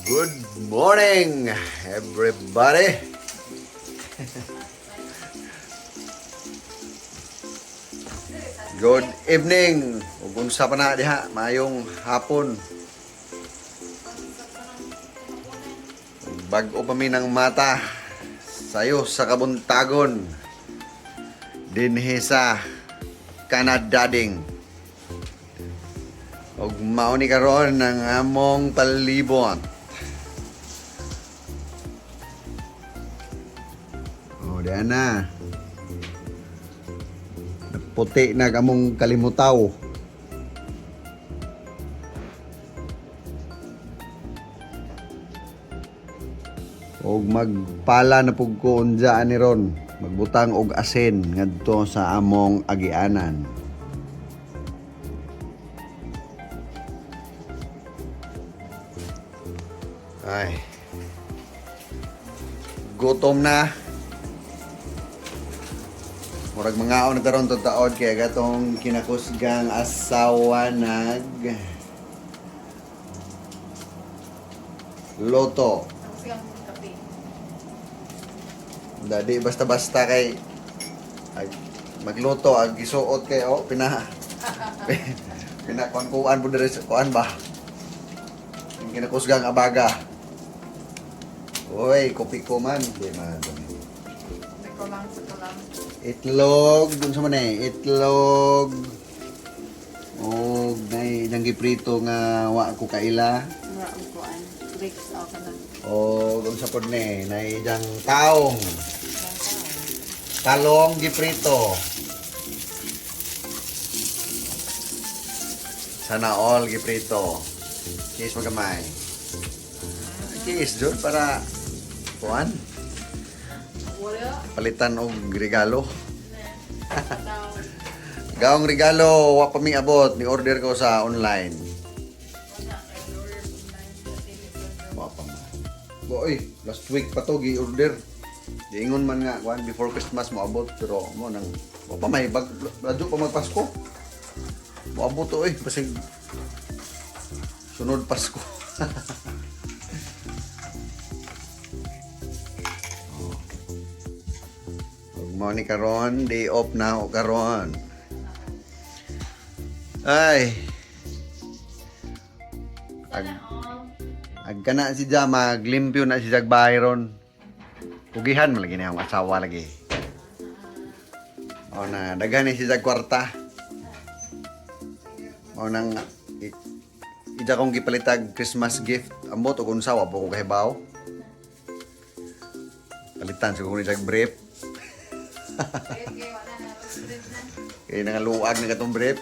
Good morning, everybody. Good evening. Ug unsa pa na diha, maayong hapon. Bag-o pa mi ng mata sayo sa kabuntagon dinhi sa Kanadading. Ug mao ni karon ang among palibot. Oh, diyan na. Puti na among kalimutaw. Og magpala na pug ko unja ani ron. Magbutang og asin ngadto sa among agianan. Ay. Gutom na. Murag mangaon na taron to taod kay gatong kinakusgang asawa nag loto. Tapos yung kape. Dadi basta-basta kay ag, magluto ag gisuot kay oh pina pinakuan-kuan po diri sa kuan ba. Yung kinakusgang abaga. Uy, kopi ko man. Di man. May kulang sa kulang. Itlog, dun sa man eh, itlog. Og nay nang giprito nga wa ko kaila. Mura ang kuan. Bricks o ka lang. Og unsa pod ni, nay diyang taong. Talong giprito. Sana all giprito. Kiss mo gamay. Kiss jud para kuan, Wala. palitan og regalo. Tao. Gaong regalo, wa pa mi abot, ni order ko sa online. Wala. Kay order online sa telephone. Wa pa man. Boy, last week pa to gi-order. Diingon man nga kuan before Christmas mo abot pero mo nang wa pa may bag radyo pa magpasko. Mo abot to eh basig sunod Pasko. Oh. Ug mao ni karon, day off na ako karon. Ay. Ag Sana all. Agka na si Ja, maglimpyo na si Jag Byron. Pugihan mo lagi na ang asawa lagi. O na, daghan ni si Jag kwarta. O nang, ija kong gipalitag Christmas gift. Ambot o kung sawa po ko kahibaw. Palitan siguro ni Jag brief. Okay, wala na. Brief na. Kaya nangaluag na katong brief.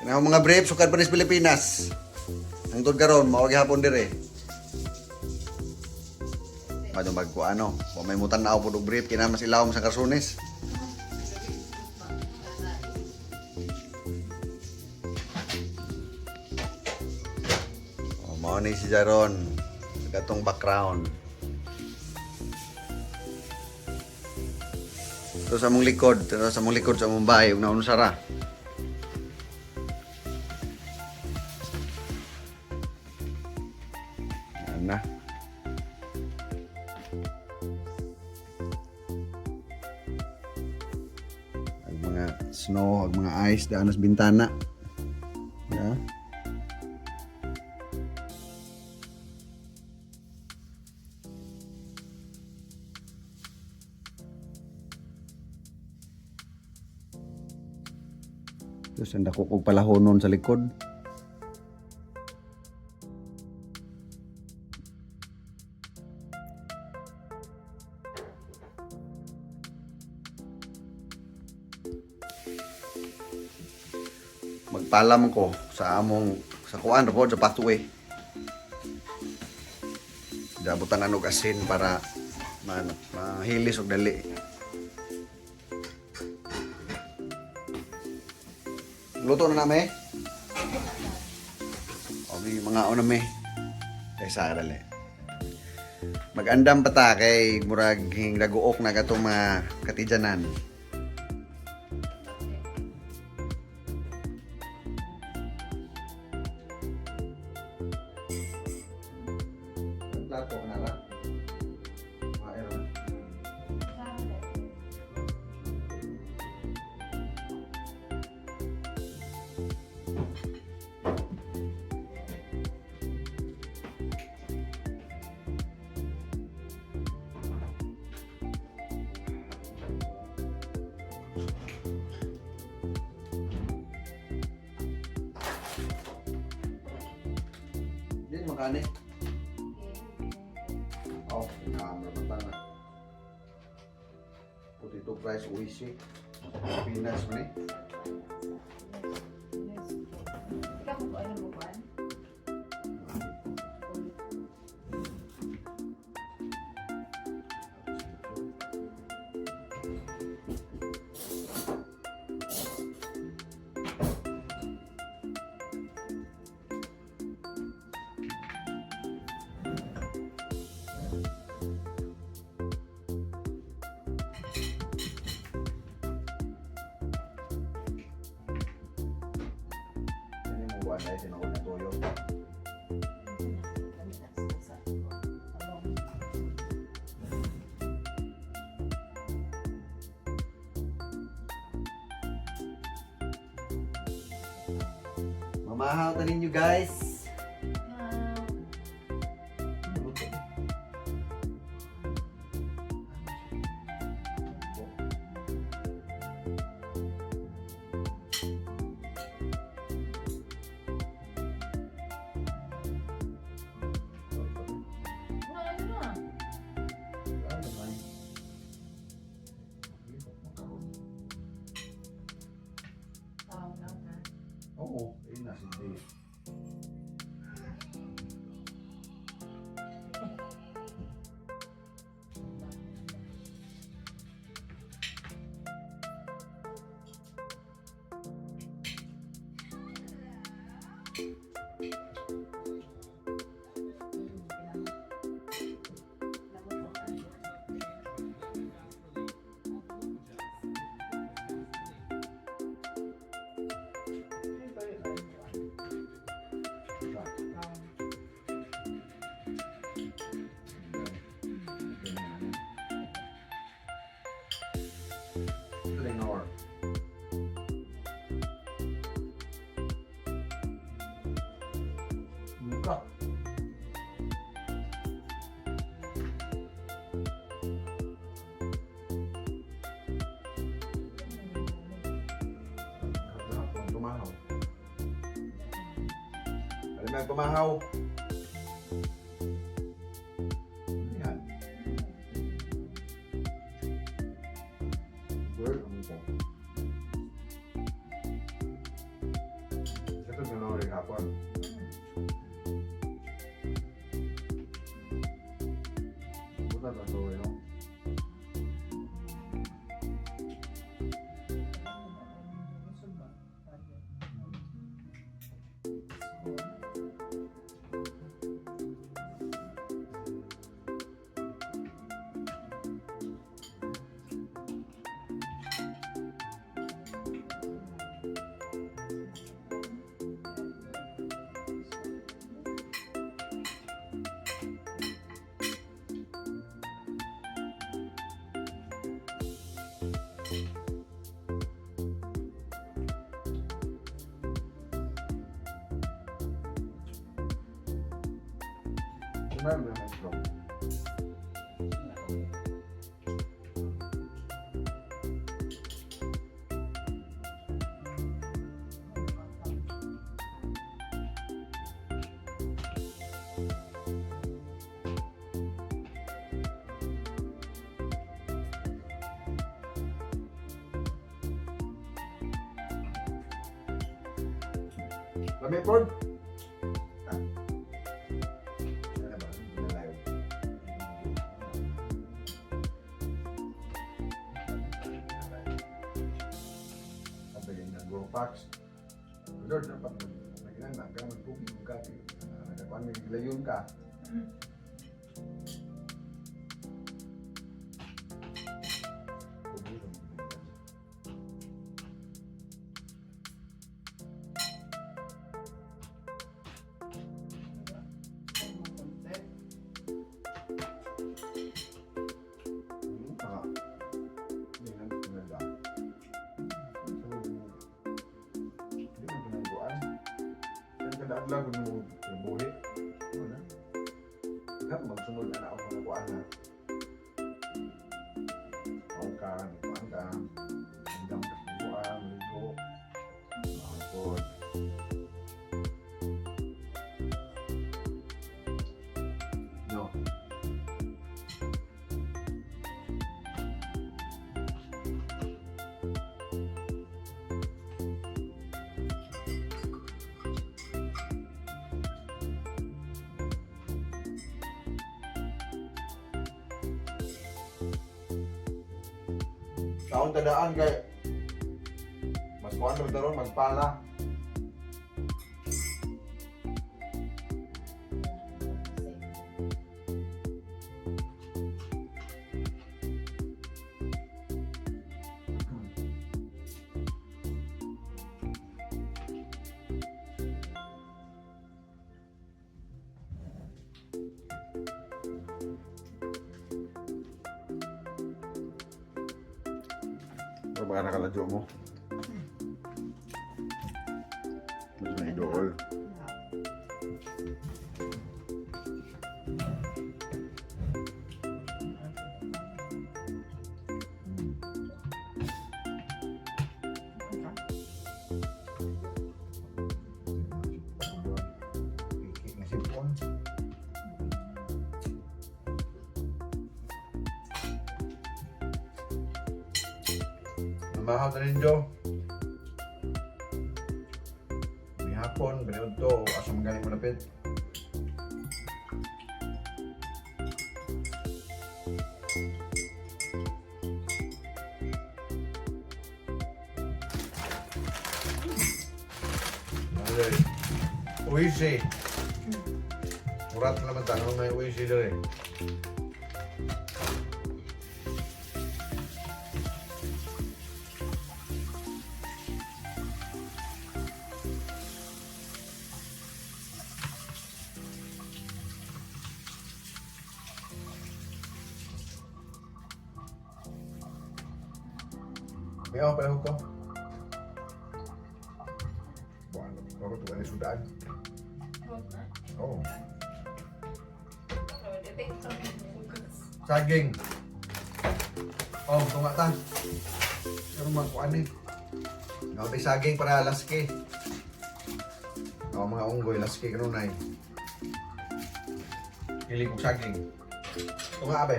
Kaya mga brief, sukad pa ni sa Pilipinas. Hangtod karon, mao gihapon dire. Mado magko ano, wa may mutan na ako og brief kina mas ilawom sa karsunes. O mao ni si Jaron sa katong background. Ito sa among likod, ito sa among likod sa among bahay ug naunsa ra. Yan na. Ang mga snow, ang mga ice daan sa bintana. Yeah. Tapos ang dako kog palahonon sa likod. Magpalam ko sa among sa kuan ra pod sa pathway. Dabutan og asin para mahilis og dali. Luto na nami. O may mga una mi. Kaysa dali. Magandam pa ta kay murag hing daguok na katong mga katidyanan. Plato ka na ra. Kuhain ra na. Din makani. Oh, pinamra pa na. Potato fries uisi. Pinas man eh. Ikaw kung ano mo kuan? Yan yung buwan na tinuod na toyo. Mamahaw ta ninyo, guys. Luto. Ano na? Tao na ka. Oo, ayun na si Dave. Lenore. Muka. Tumahaw. Alam mo, tumahaw. Ano yan? Girl, ang ko. Ito yung rin hapon. Puta na to, no? Kumain mo naman ito. Lami pod. Ah. Ano ba? Hindi na live. Sabi yung nag-grow packs. Lord, dapat nag-ilan na ka, mag-cooking ka, nagkakuan may gilayon ka. Cooking ka, mag-gilayon. lang kung mo buhi. Wala. Kap magsunod na ako na kuan na. Kuan ka, kuan ka. Hanggang ka sa buwan, ligo. Ako. No. Taon tadaan kay mas kuan na ron magpala. Pero baka nakaladyo mo. Mas may idol. Kiki nga sipon. Mamahal na ninyo. May hapon, baniod to, asa man galing malapit. Dali. Uisi. Murat na naman tanong may uisi dali. May ako pala ko. Buwan, ako ito ay sudan. Huwag na. Oo. Ano, ito yung focus. Saging. Oh, tunga ta. Pero mga kuan eh. Nabay saging para laski. Ako mga unggoy, laski kanunay. Hili kong saging. Tunga abe.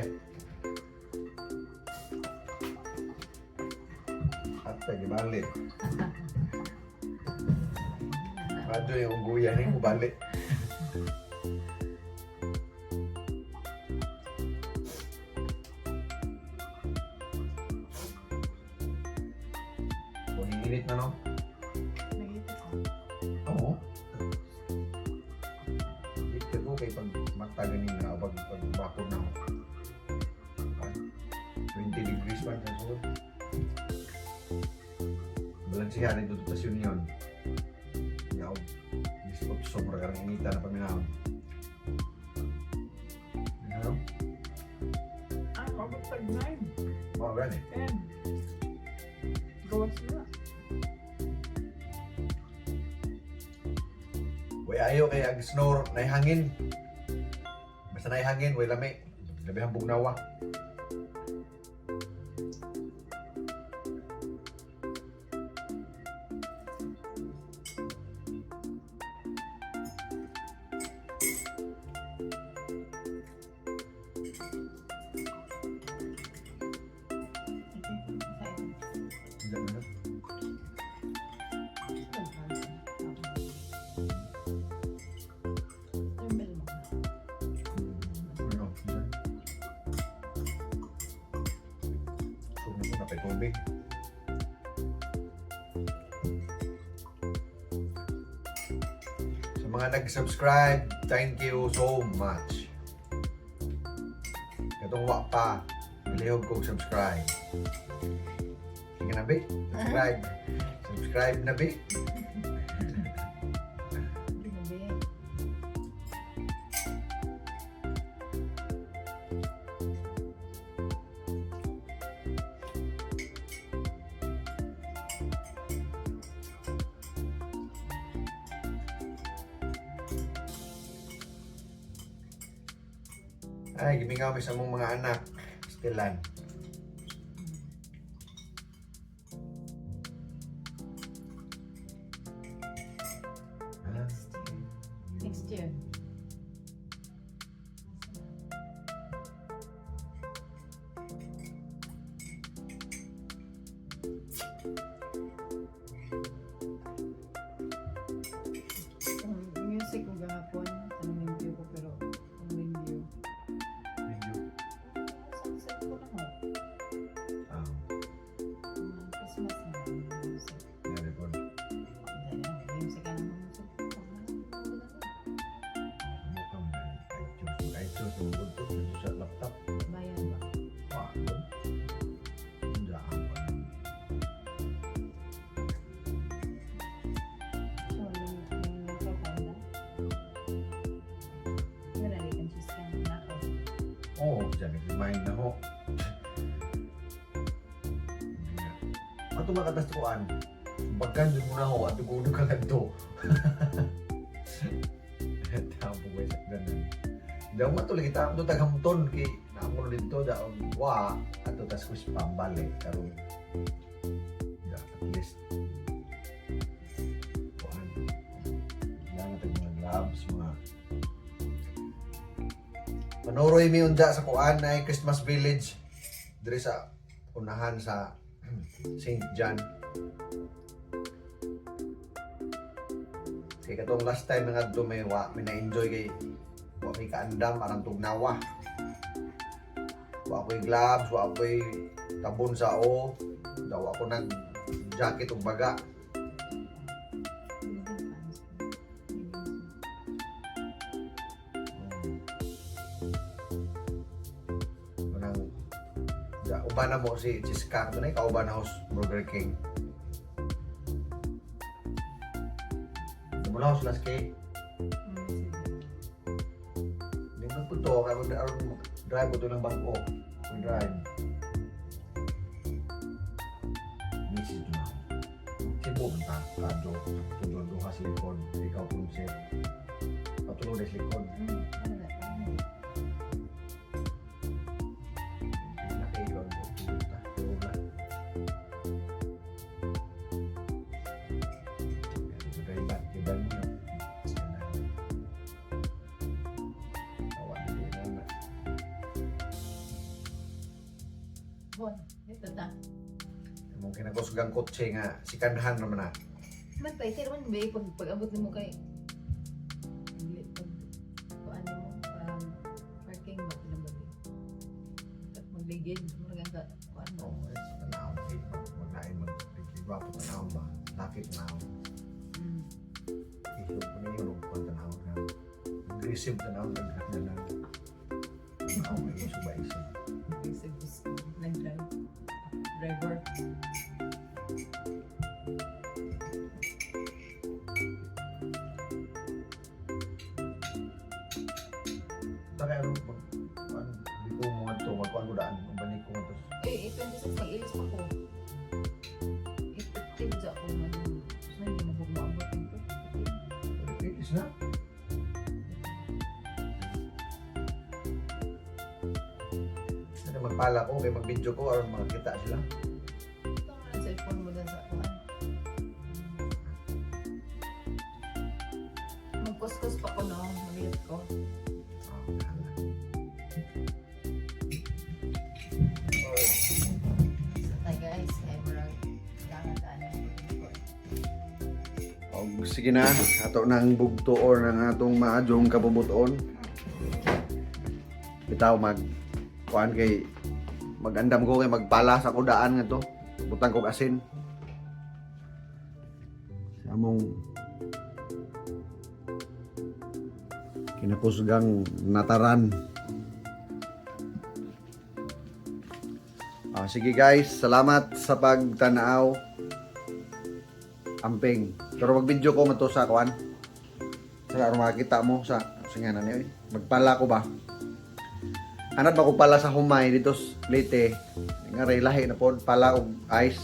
Ate, gibalik. Radyo yung unggoyan eh, mubalik. Kung init na no. Nagita ko. Oo. Dito ko kay pag mata ganina pag pag bakod na ako. Ah, 20 degrees man sa sulod. Balansihan ito sa Union. Yaw. Isot sobra karang inita na paminahon. Ano? Ah, mabot pag 9, Mga gani. 10. Gawas na. Way ayo kay ag snore naihangin. Basta naihangin, way lami. Labi ang bugnawa. Diyan na. Ano? Diyan. Sunog ko na kay tubig. Sa mga nag-subscribe, thank you so much. Katong wa pa, bilihog kong subscribe. Sige na, be. Subscribe. Subscribe na, be. Ay, gimingaw mi sa mong mga anak. Stilan. Ah, Next year. Kung music ko gahapon, tanong review ko pero kung review. Video. Sa ko lang oh. Ah, Mga Christmas na music. na-record. Dahil music ka naman music. Mukhang iTunes. iTunes, tungkol to. Dito sa laptop. Bayan ba? Wah, hindi ako. So, yung nakaw na. Wala rin kang cheese ka na ako. Oo, oh, dyan, nag-remind na ho. Hindi nga. Ato makatastuan. Bagkan dyan muna ho, ato gulo ka lang to. Tamo ko sa ganan. Daw matuloy kita ato taghamton kay naamo na dito daw wa ato tas ko spam balik karon. Da, at least kuan. Kailangan tag mga gloves, mga Panuroy mi unja sa kuan ay Christmas Village diri sa unahan sa St. John. Kay katong last time nga adto may wa may na-enjoy kay wa may kaandam arang tugnawa. Wa ko'y gloves, wa ko'y tabon sa o, daw ako nag jacket ug baga. Unang ja, uban na mo si Chiska to na kauban na host Burger King. Mula host last kay. Hindi mo po to kay mag aron drive ko to ng bangko. Mag drive. Misis to na. Cebu man ta kadyo tudon duha sa likod ikaw punse. Patulog sa likod. Nakaiwan ko. Puta, wala. Pero iba mo yun. Tawa din na na. Bon, dito ta. Mong kinakusgang kotse nga, si Kanhan naman na. Man pa, iti naman ba pag pag-abot nimo kay pag pag kuan mo pag parking ba na ba? Magligid, murag ang kuan mo. Oo, eh, tanaw. Eh, maglain mag-gwapo tanaw ba? Laki tanaw. Ihog ko na yun, huwag tanaw na. Aggressive tanaw, nagkakna na. Tanaw, may suba-isip. Isip is nag-drive. Driver. Taka ano, mag, ano, di ko mga to, magkuhan ko daan, magbalik ko to. Eh, 26 mag-ilis pa ko. 8:15 sa ako man. So, hindi mo ko maabot nito. Is na? Sana magpala ko, kay mag-video ko, aron makakita sila. Ito nga lang sa phone mo dun sa kuan. Magkuskus pa ko no, maliit ko. Ah, hala. Hi guys, kay murag kailangan taan ng ko. Og sige na, ato nang bugtuon ang atong maadjong kabubuton. Bitaw mag kuan kay magandam ko kay magpala sa kudaan nga to. Butang kog asin. Sa among kinakusgang nataran. Ah, sige guys, salamat sa pagtanaw. Amping. Pero mag-video ko mato sa kuan. Sa aron makita mo sa sa nga na niyo. Eh. Magpala ko ba? Anad ba ko pala sa humay dito sa Leyte. Nga ray lahi na pod pala og ice.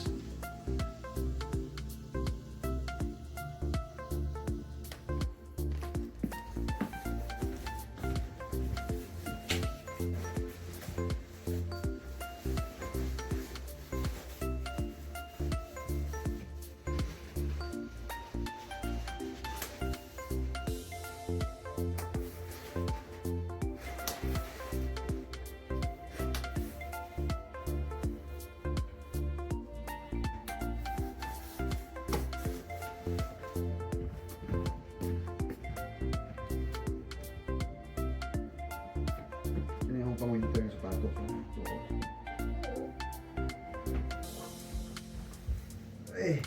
Akong pang winter yung sapatos. No? Oo. Eh.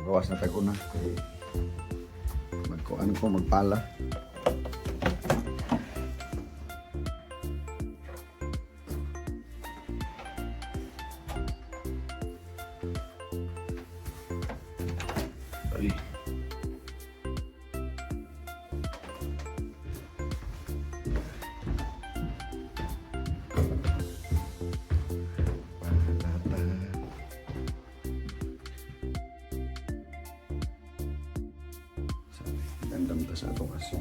Gawas na tag-una kay magkuan ko magpala. Ay. Palata. Dandam ta sa atong aso.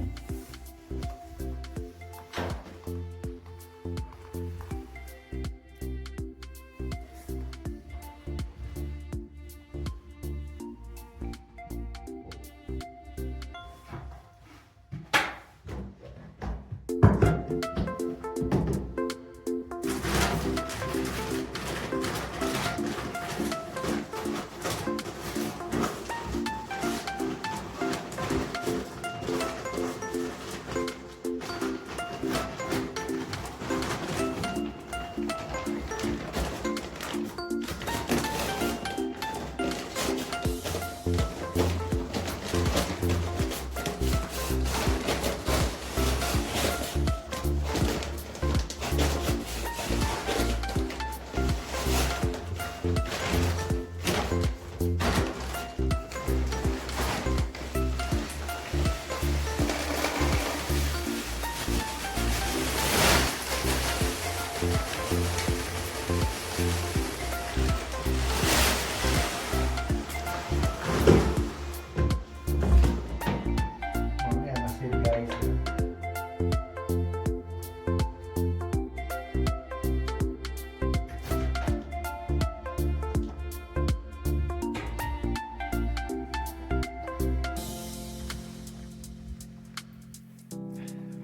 Mamaya masil guys.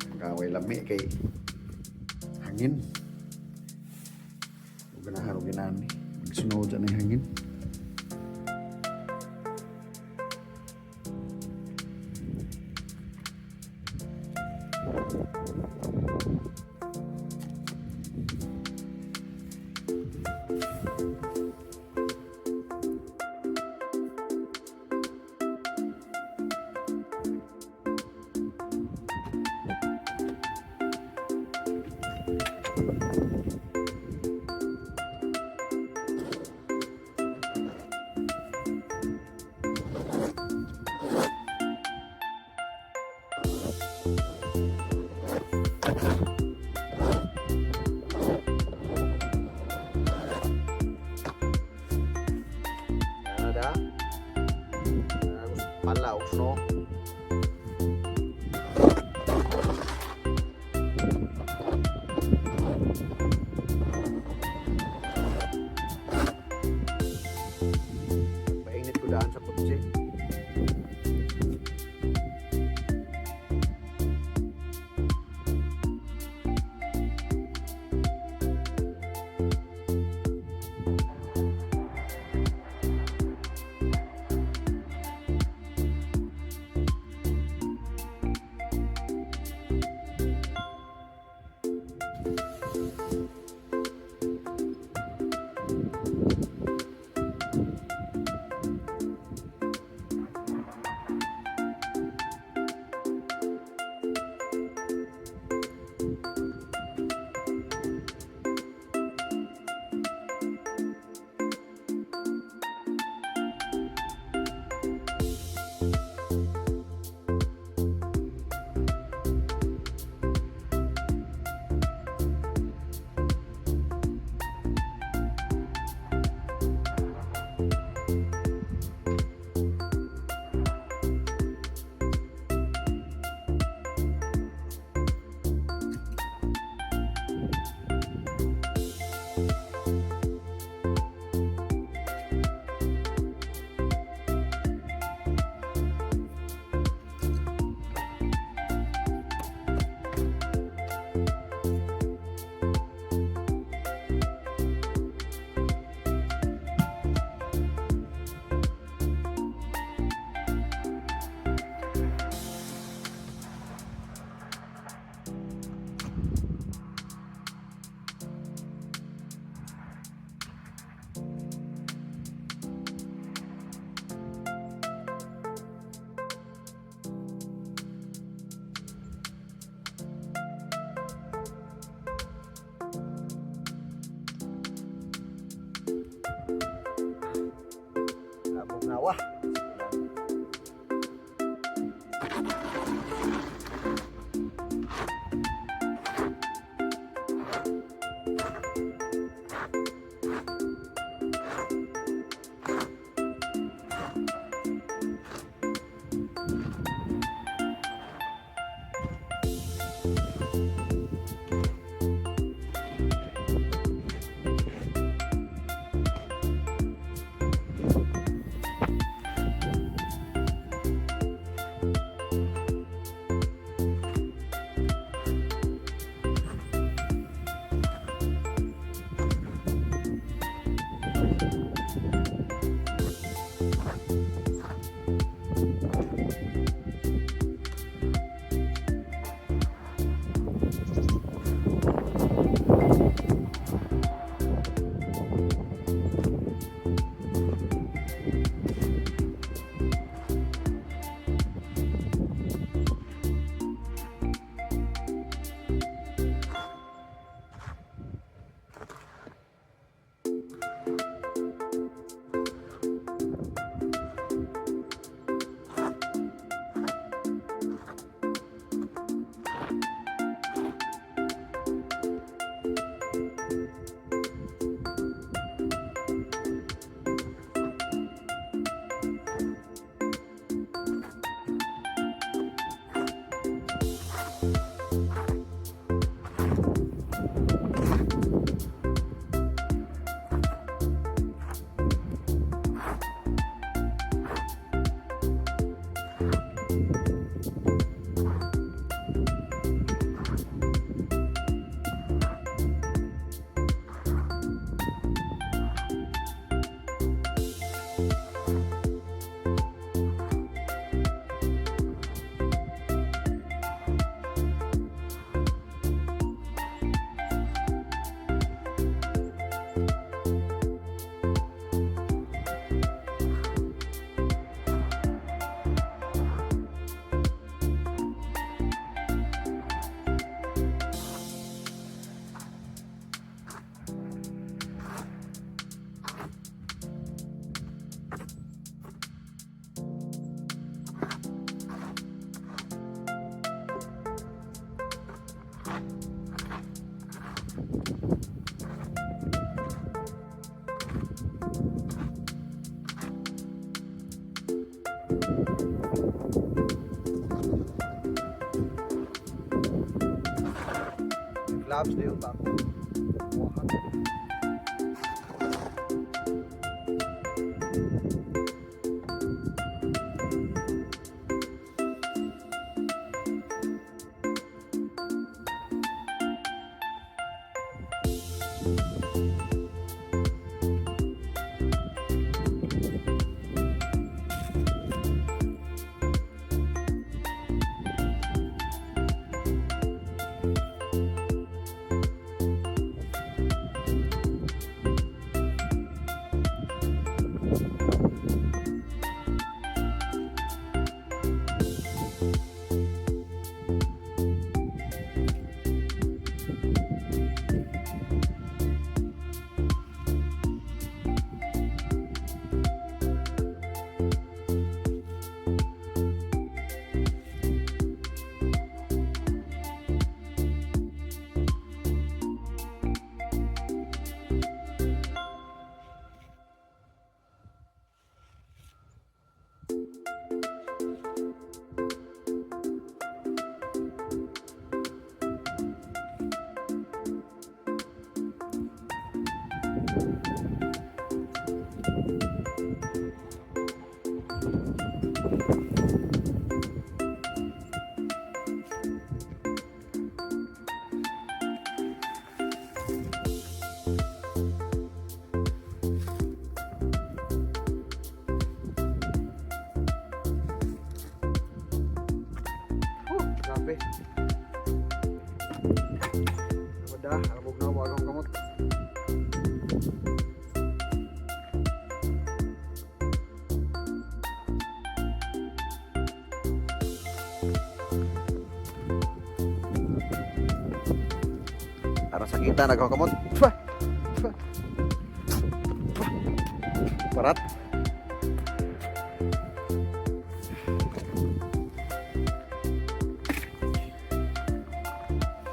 Ang kaway lami kay hangin. Ug ganahan og ginani. Magsuno dyan ang hangin. Tanawa. Gloves na yun ba? Oh, grabe. Wala, arabog na wagong kamot. Para sa kita nagkakamot. Pah! Pah! Pah! Parat.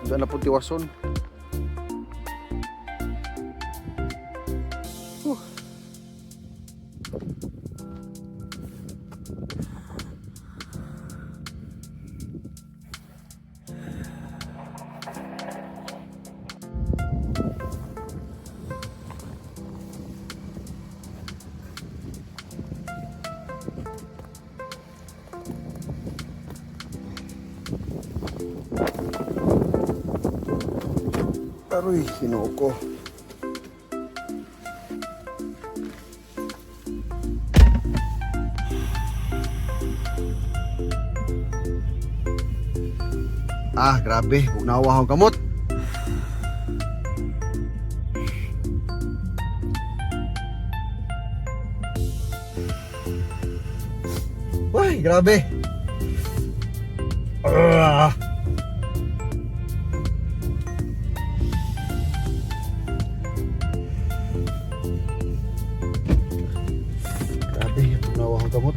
Unsa na po tiwason. Huh. Aroy, Ginoo ko. Ah, grabe. Bugnawa akong kamot. Uy, grabe. Ah. Grabe, bugnawa akong kamot.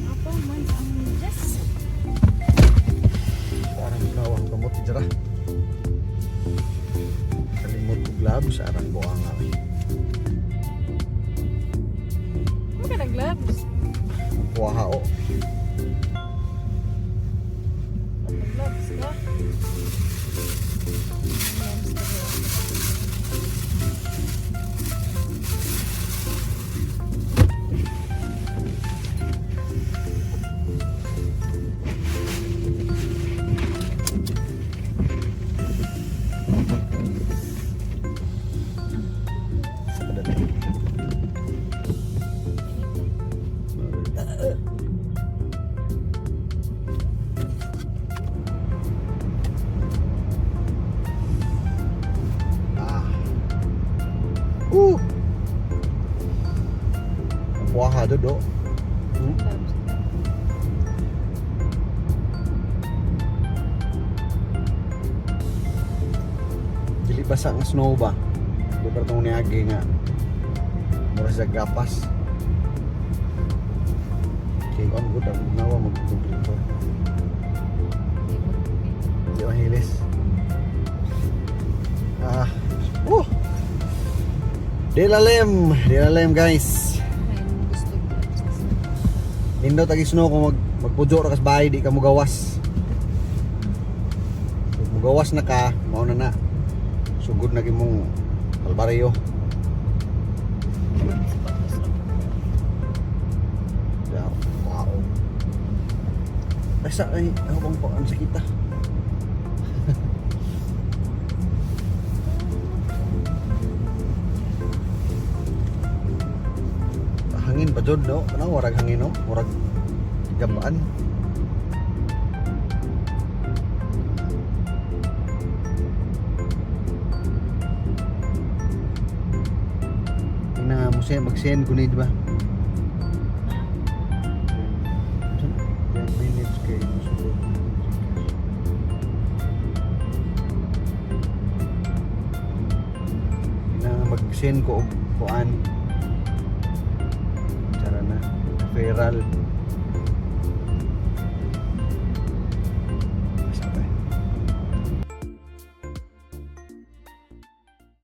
Apo man ang Diyos. Parang ginawa ang gamot dira. Kalimot ko gloves, arang buang nga. Eh. Mo ka nag-gloves. Kuha o. Nag-gloves ka. Gloves ka ba? Sa kadali. Ah. Ang Kuha do do. Gloves ka. Dili basa nga snow ba? Di ba itong niagi nga mura sa gapas. Okay, on good ang nawa mag-computer. Hindi mo. Di mahilis. Ah. Dilalim, dilalim guys. May gusto gloves. Nindot agi snow kung magpujo ra kas bahay di ka mugawas. Kung mugawas na ka, mao na na. Sugod na gimong albaryo. Sapatos ra. Yeah, wow. Basta ay, ako bang po, ang sakita. Hangin pa jud no? Ano warag hangin no? Warag gabaan. Ina mo siya mag-send ko ni di ba? 10 minutes kay musulod. Ina mag-send ko og kuan. Tara na. Referral.